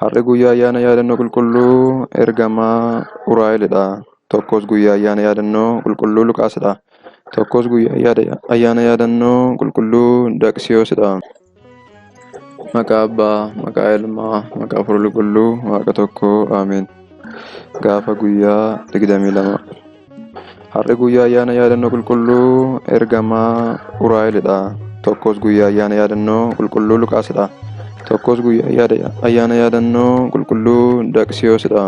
Har'i guyyaa ayyaana yaadannoo qulqulluu ergamaa Uraa'elidha. Tokkos guyyaa ayyaana yaadannoo qulqulluu Luqaasidha. Tokkos guyyaa ayyaana yaadannoo qulqulluu Daqsiyoosidha. Maqaa Abbaa, maqaa Ilmaa, maqaa Hafuura Qulqulluu, Waaqa tokkoo, Ameen. Gaafa guyyaa 22. Har'i guyyaa ayyaana yaadannoo qulqulluu ergamaa Uraa'elidha. Tokkos guyyaa ayyaana yaadannoo qulqulluu Luqaasidha. Tokkos guyyaa ayyaana yaadannoo qulqulluu Daqsiyoosidha.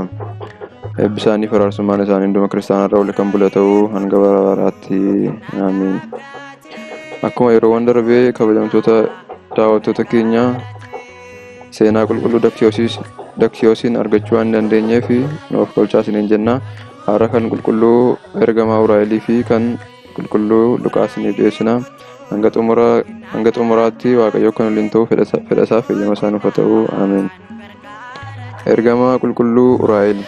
Eebbisaanii fi araarsummaan isaanii hunduma kiristaanarra oole kan bule ta'uu hanga bara baraatti. Ameen. Akkuma yeroowwan darbee kabajamtoota daawwattoota keenya seenaa qulqulluu Daksiyoosiin argachuu waan hin dandeenyeef nu of kolchaa isiniin jenna. Har'a kan qulqulluu ergamaa Uraa'elii fi kan qulqulluu Luqaas isiniif dhiyeessina. Hanga xumura hanga xumuraatti Waaqayyo kan waliin ta'u fedha isaaf eeyyama isaa nuuf haa ta'u. Ameen. Ergamaa qulqulluu Uraa'el.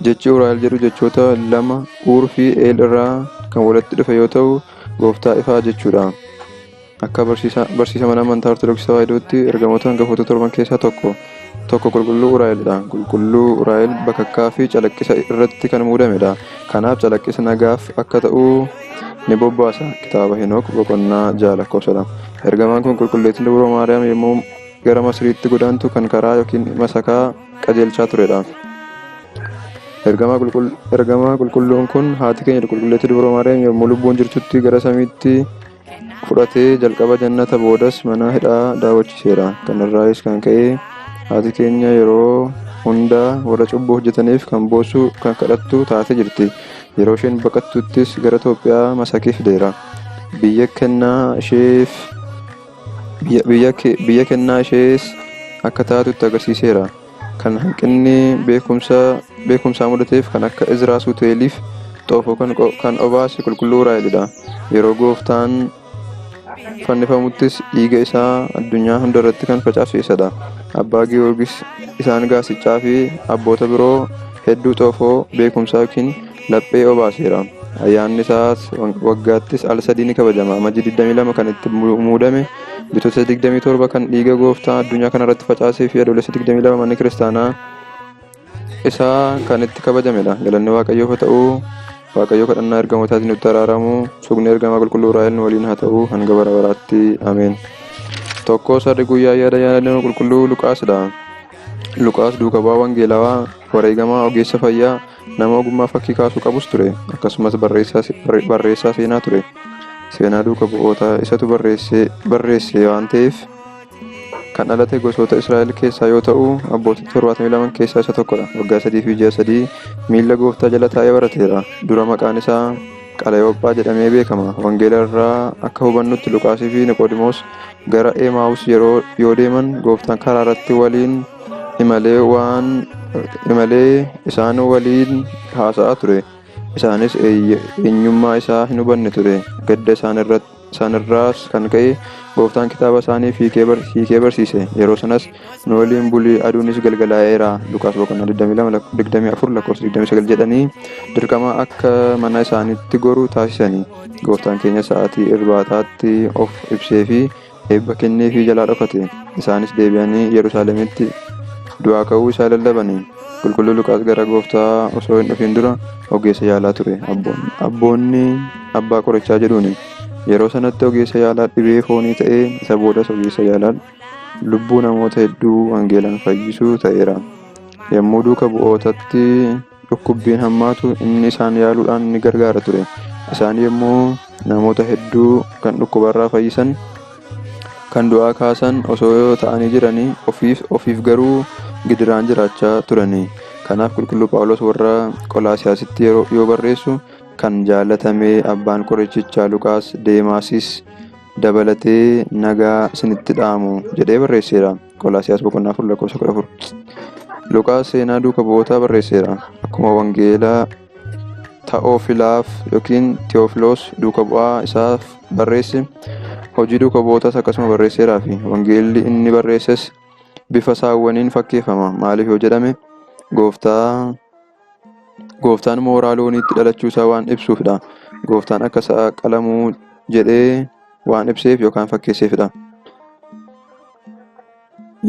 Jechi Uraa'el jedhu jechoota lama Uur fi Eel irraa kan walitti dhufe yoo ta'u gooftaa ifaa jechuudha. Akka barsiisa mana amantaa Ortodoksii Tawaahidootti ergamoota hangafoota torban keessaa tokko tokko qulqulluu Uraa'elidha. Qulqulluu Uraa'el bakakkaa fi calaqqisa irratti kan muudamedha. Kanaaf calaqqisa nagaaf akka ta'u ni bobbaasa. Kitaaba Henook boqonnaa 6 lakkoofsa 2. Ergamaan kun qulqulleettiin Dubroo Maariyaam yommuu gara Masriitti godaantu kan karaa yookiin masakaa qajeelchaa turedha. Ergamaa qulqulluun kun haati keenya qulqulleettii Dubroo Maariyaam yommuu lubbuun jirtutti gara samiitti fudhatee jalqaba jannata boodas mana hidhaa daawwachiiseera. Kanarraayis kan ka'e haati keenya yeroo hunda warra cubbuu hojjetaniif kan boossu kan kadhattu taatee jirti. Yeroo isheen baqattuttis gara Itoophiyaa masakee fideera. Biyya kennaa isheef biyya kennaa ishees akka taatu itti agarsiiseera. Kan hanqinni beekumsaa mudateef kan akka Izraa Suuteeliif xoofoo kan obaase qulqulluu Uraa'elidha. Yeroo gooftaan fannifamuttis dhiiga isaa addunyaa hunda irratti kan facaase isadha. Abbaa Giyoorgis isaan gaasichaa fi abboota biroo hedduu xoofoo beekumsaa yookiin laphee obaaseera. Ayyaanni isaas waggaattis al sadii ni kabajama. Amajjii 22 kan itti muudame, Bitootessa 27 kan dhiiga gooftaa addunyaa kanarratti facaasee fi Adoolessa 22 manni kiristaanaa isaa kan itti kabajamedha. Galanni Waaqayyoof haa ta'u. Waaqayyo kadhannaa ergamootaatiin nutti araaramu. Sugni ergamaa qulqulluu Uraa'el nu waliin haa ta'u hanga bara baraatti. Ameen. Tokko sarri guyyaa yaada yaadannoo qulqulluu Luqaasidha. Luqaas duuka bu'aa wangeelawaa, wareegamaa ogeessa fayyaa, nama ogummaa fakkii kaasuu qabus ture. Akkasumas barreessaa seenaa ture. Seenaa duuka bu'ootaa isatu barreesse waan ta'eef kan dhalate gosoota Israa'el keessaa yoo ta'u abbootii 72 keessaa isa tokkodha. Waggaa 3 fi ji'a 3 miilla gooftaa jala taa'ee barateera. Dura maqaan isaa Qalayoophaa jedhamee beekama. Wangeela irraa akka hubannutti Luqaasii fi Niqoodimoos gara Emaawus yeroo yoo deeman gooftaan karaa irratti waliin imalee waan imalee isaan waliin haasa'aa ture. Isaanis eenyummaa isaa hin hubanne ture. Gadda isaanirraas kan ka'e gooftaan kitaaba isaaniif hiikee barsiise. Yeroo sanas nu waliin buli aduunis galgalaa'eera. Luqaas boqonnaa 22 24 lakkoofsa 29 jedhanii dirqama akka mana isaaniitti goru taasisani. Gooftaan keenya sa'aatii irbaataatti of ibsee fi eebba kenneefii jalaa dhokate. Isaanis deebi'anii Yerusaalemitti du'aa ka'uu isaa lallabani. Qulqulluu Luqaas gara gooftaa osoo hin dhufin dura ogeessa yaalaa ture. Abboonni abbaa qorichaa jedhuuni. Yeroo sanatti ogeessa yaalaa dhibee foonii ta'ee isa boodas ogeessa yaalaa lubbuu namoota hedduu wangeelaan fayyisuu ta'eera. Yommuu duuka bu'ootatti dhukkubbiin hammaatu inni isaan yaaluudhaan ni gargaara ture. Isaan yommuu namoota hedduu kan dhukkubarraa fayyisan, kan du'aa kaasan osoo ta'anii jiranii ofiif garuu gidiraan jiraachaa turani. Kanaaf qulqulluu Phaawulos warra Qolaasiyaasitti yoo barreessu kan jaalatame abbaan qorichichaa Luqaas Deemaasis dabalatee nagaa isinitti dhaamu jedhee barreesseera. Qolaasiyaas boqonnaa 4 lakkoofsa 14. Luqaas seenaa duuka bu'ootaa barreesseera. Akkuma wangeela Ta'oofilaaf yookiin Tewofiloos duuka bu'aa isaaf barreesse hojii duuka bu'ootaas akkasuma barreesseeraa fi wangeelli inni barreesses bifa saawwaniin fakkeeffama. Maaliif yoo jedhame gooftaan mooraa looniitti dhalachuu isaa waan ibsuufidha. Gooftaan akka sa'a qalamuu jedhee waan ibseef yookaan fakkeesseefidha.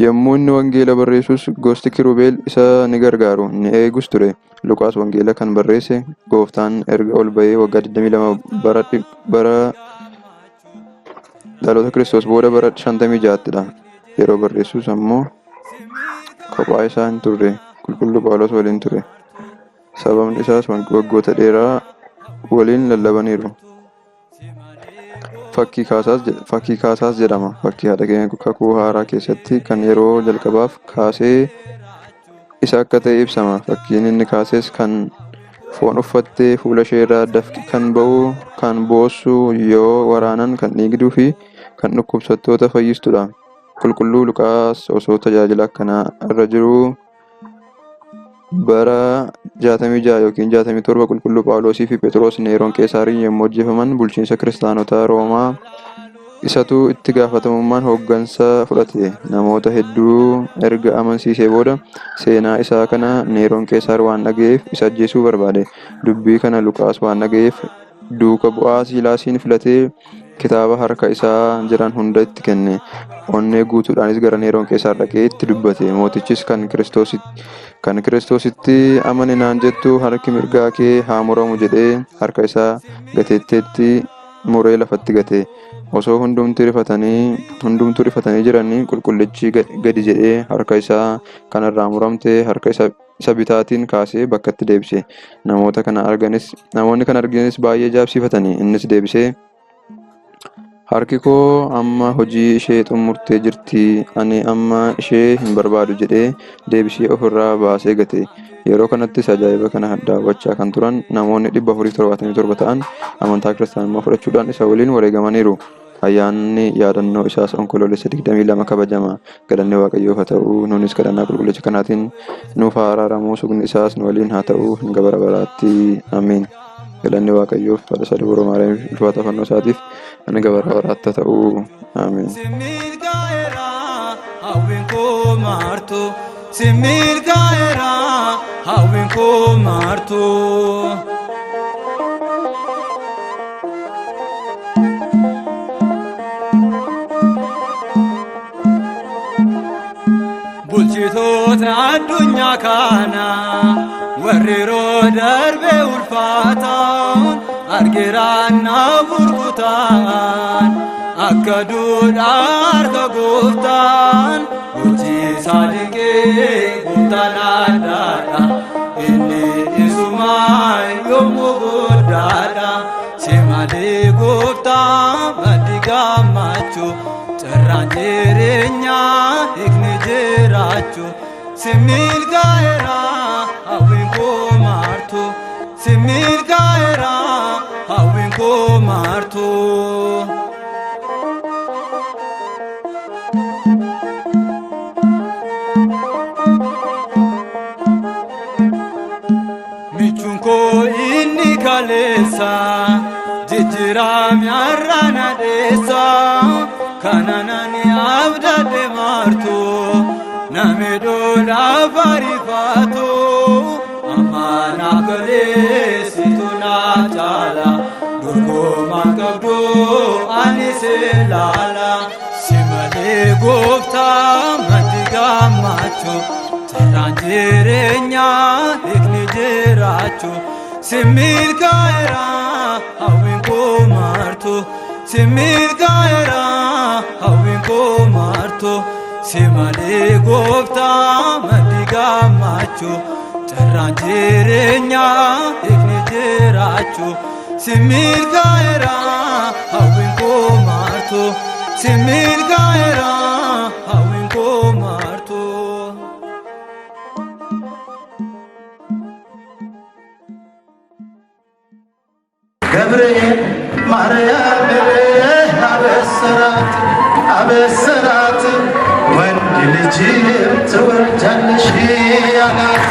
Yommuu inni wangeela barreessus gosti Kiruubeel isa ni gargaaru, ni eegus ture. Luqaas wangeela kan barreesse Gooftaan erga ol ba'ee waggaa 22 bara dhaloota Kiristoos booda bara 56 dha. Yeroo barreessus ammoo kophaa isaa hin turre, Qulqulluu Phaawulos waliin ture. Sababni isaas waggoota dheeraa waliin lallabaniiru. Fakkii kaasaas jedhama. Fakkii haadha keenya kakuu haaraa keessatti kan yeroo jalqabaaf kaasee isa akka ta'e ibsama. Fakkiin inni kaases kan foon uffattee fuula ishee irraa dafqi kan ba'u, kan boossu, yoo waraanan kan dhiigduu fi kan dhukkubsattoota fayyistudha. Qulqulluu Luqaas osoo tajaajila akkanaa irra jiruu bara 66 yookiin 67 Qulqulluu Phaawulosii fi Phexros Neeroon Qeesaariin yommuu ajjeefaman bulchiinsa kiristaanota Roomaa isatu itti gaafatamummaan hooggansa fudhate. Namoota hedduu erga amansiisee booda seenaa isaa kana Neeroon Qeesaar waan dhaga'eef isa ajjeesuu barbaade. Dubbii kana Luqaas waan dhaga'eef duuka bu'aa Siilaasiin filatee kitaaba harka isaa jiran hunda itti kenne. Onnee guutuudhaanis gara Neeroon Qeesaar dhaqee itti dubbate. Mootichis kan Kiristoositti amane naan jettu harki mirgaa kee haa muramu jedhee harka isaa gateetteetti muree lafatti gate. Osoo hundumtuu rifatanii jiranii qulqullichi gadi jedhee harka isaa kan irraa muramte harka isa bitaatiin kaasee bakkatti deebise. Namoota kana arganis namoonni kana arganis baay'ee ajaa'ibsiifatanii. Innis deebisee, "Harki koo amma hojii ishee xumurtee jirti, ani amma ishee hin barbaadu," jedhee deebisee ofirraa baasee gate. Yeroo kanattis ajaa'iba kana daawwachaa kan turan namoonni 477 ta'an amantaa kiristaanummaa fudhachuudhaan isa waliin wareegamaniiru. Ayyaanni yaadannoo isaas Onkoloolessa 22 kabajama. Galanni Waaqayyoof haa ta'u. Nuunis kadhannaa qulqullicha kanaatiin nuuf haa araaramu. Sugni isaas nu waliin haa ta'u hanga bara baraatti. Ameen. Galanni Waaqayyoof, haadha isaa Dubroo Maariyaamiif, ulfaata fannoo isaatiif hanga bara baraatti haa ta'u. Ameen. Si milkaa'eera hawwiin koo martu, si milkaa'eera hawwiin koo martu. Bulchitoota addunyaa kana warri yeroo darbe ulfaataan argeeraan na burkutaan akka duudhaa harka gooftaan hojii isaa dinqee gooftaan addaadha, inni isumaa yommuu guddaadha. Si malee gooftaa maddi gammachuu, carraan jireenyaa hiikni jiraachuu. Si milkaa'eera hawwiin koo martu, si milkaa'eera hawwiin koo martu. Michuun koo inni kaleessa jijjiirame har'a na dheessa, kana nani abdadhe martu nami duudhaaf ariifatu, amma naaf galeessitu na caala, dorgomaan qabdu ani sin laala. Si malee gooftaa maddi gammachuu, carraan jireenyaa hiikni jiraachuu. Si milkaa'eera hawwiin koo martu, si milkaa'eera hawwiin koo martu. Si malee gooftaa maddi gammachuu, carraan jireenyaa hiikni jiraachuu. Si milkaa'eera hawwiin koo martu, si milkaa'eera hawwiin koo martu. ገብርኤል ማርያምን አበሰራት አበሰራት፣ ወንድ ልጅም ትወልጃለሽ አላት።